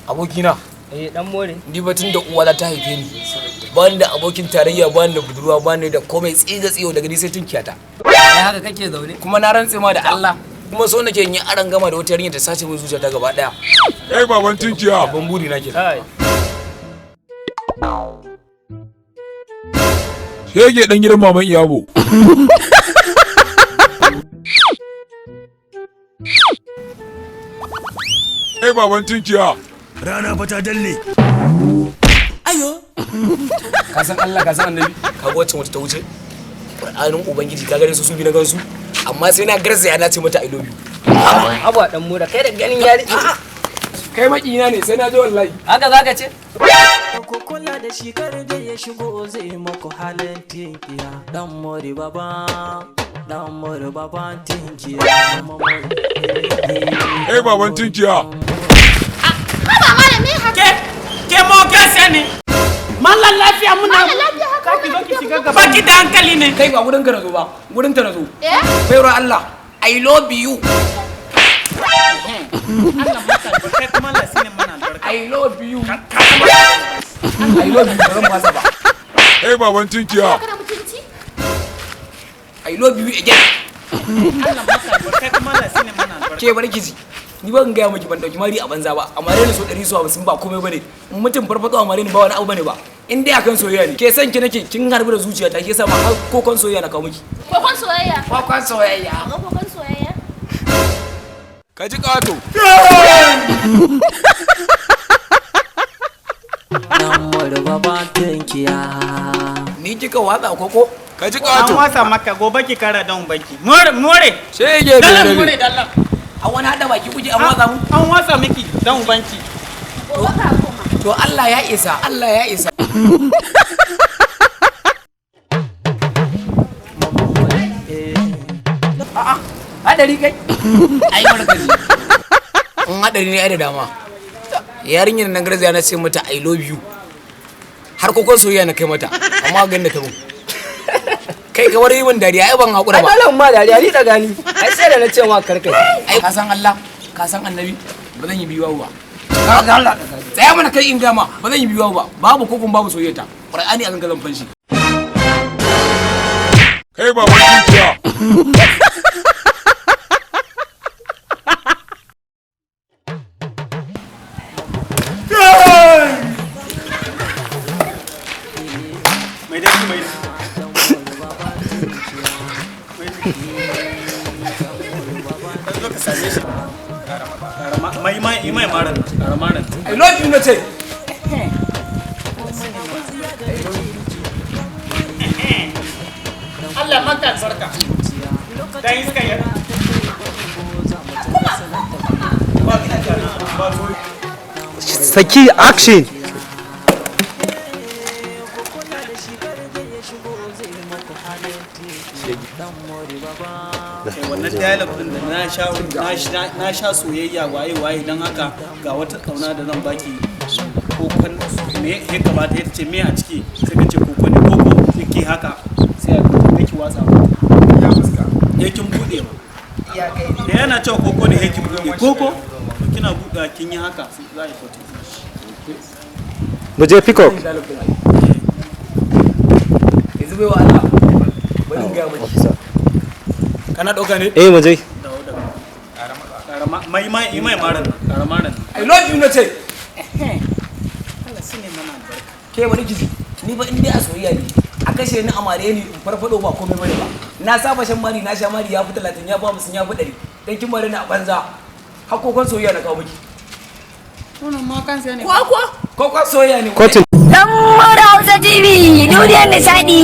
Abokina. Eh, dan more. Ni batun da uwa ta haife ni, ba ni da abokin tarayya, ba ni da budurwa, ba ni da komai, tsiga tsiyo daga ni sai tunkiyata. Ai haka kake zaune. Kuma na rantse ma da Allah, kuma so nake in yi aran gama da wata yarinya ta sace min zuciyata gaba daya. Kai baban tunkiya. Babban buri na kenan. Kai. Shege dan gidan maman Iyabo. Kai baban tunkiya. Rana fa ta dalle. Ka san Allah, ka san annabi, ka ga wacce wata ta wuce, Qur'anin ubangiji, ka gane su su bi na gansu, amma sai na garzaya na ce mata I love you. Abuwa dan more, kai da ganin yari. Kai makina ne, sai na je wallahi. Haka zaka ce? Ku kula da shi, kar da ya shigo zai maku halin tinkiya. Dan more baba, dan more baba tinkiya. Kai baban tunkiya. Haba malam, me haka? Ke ke mo kese ne. Mallan lafiya muna. Malam lafiya haka? Ki zo ki shiga gaba. Baki da hankali ne. Kai, ba gurin ka na zo ba, gurin ta na zo. Eh? Baiwar Allah, I love you. Allah maka albarka, kuma Allah sine mana albarka. I love you, I love you, ba zan fasa ba. Kai baban tunkiya. Kana mutunci? I love you again. Allah maka albarka, kuma Allah sine mana albarka. Ke, bari kiji, ni ban gaya miki, ban dauki mari a banza ba. Amma ni so 100 so 50 ba komai bane. In mutum farfado amare ni ba wani abu bane ba, in dai akan soyayya ne. Ke, san ki nake, kin harbi da zuciya ta, ke sa ma har kokon soyayya na kawo miki. Kokon soyayya. Kokon soyayya. Ga kokon soyayya. Ka ji ƙato. Dan more baba tinkiya. Ni kika watsa koko? Ka ji An ƙato. wasa maka, gobe ki kara dan baki. More more. Shege Dallan more bai rabe. dallan. A wani hada baki kuke an watsa mu. An wasa miki dan ubanki. Gobe ka koma. To Allah ya isa, Allah ya isa. A'a, hadari kai. Ai barka ji. In hadari ne ai da dama. Yarinyar nan garzaya na ce mata I love you. Har kokon soyayya na kai mata, amma ganin da ta mun. Kai, kamar yi min dariya, ai ban hakura Ai ba. dole ma dariya, ni daga ni. Ai sai da na ce ma karkai. Ai ka san Allah, ka san annabi, ba zan yi biyuwa ba. Tsaya mana kai in gama, ba zan yi biyuwa ba. Babu kokon, babu soyayya ta. Qur'ani akan ka zan fanshi. Kai baban tunkiya. Mai dai mai. Dan zo ka same shi. Mai mai mai maran, kara maran. I love you na ce. Allah maka albarka. Dan iska ya. Saki, action. Kula da shi, kar da ya shigo zai maku halin tinkiya. Dan more baba. Wannan dialogue din da na sha, na sha soyayya waye waye, dan haka ga wata kauna da zan baki, kokon me ya kamata ya ce me a ciki, sai ka ce koko ne, koko yake haka, sai a ki watsa ya fuska ya kin bude ma da yana cewa koko ne, ya kin bude koko, to kina buɗe kin yi haka sai za a yi photo. Mu je pick up. Yanzu bai wa Allah, bari in gaya miki. Kana ɗauka ne? Eh, mu je. Dawo da karama mai mai mai maran, karama maran. I love you na ce. Allah sine mana albarka. Ke, bari kiji, ni ba in dai a soyayya ne, a kashe ni amare ni in farfado ba komai bane ba. Na saba shan mari, na sha mari ya fi 30, ya fi 50, ya fi 100. Dan kin mare ni a banza. Har kokon soyayya na kawo miki. Wannan ma kansa ne. Kwa kwa? Kokon soyayya ne. Kotin. Dan Mura Hausa TV, duniyar nishaɗi.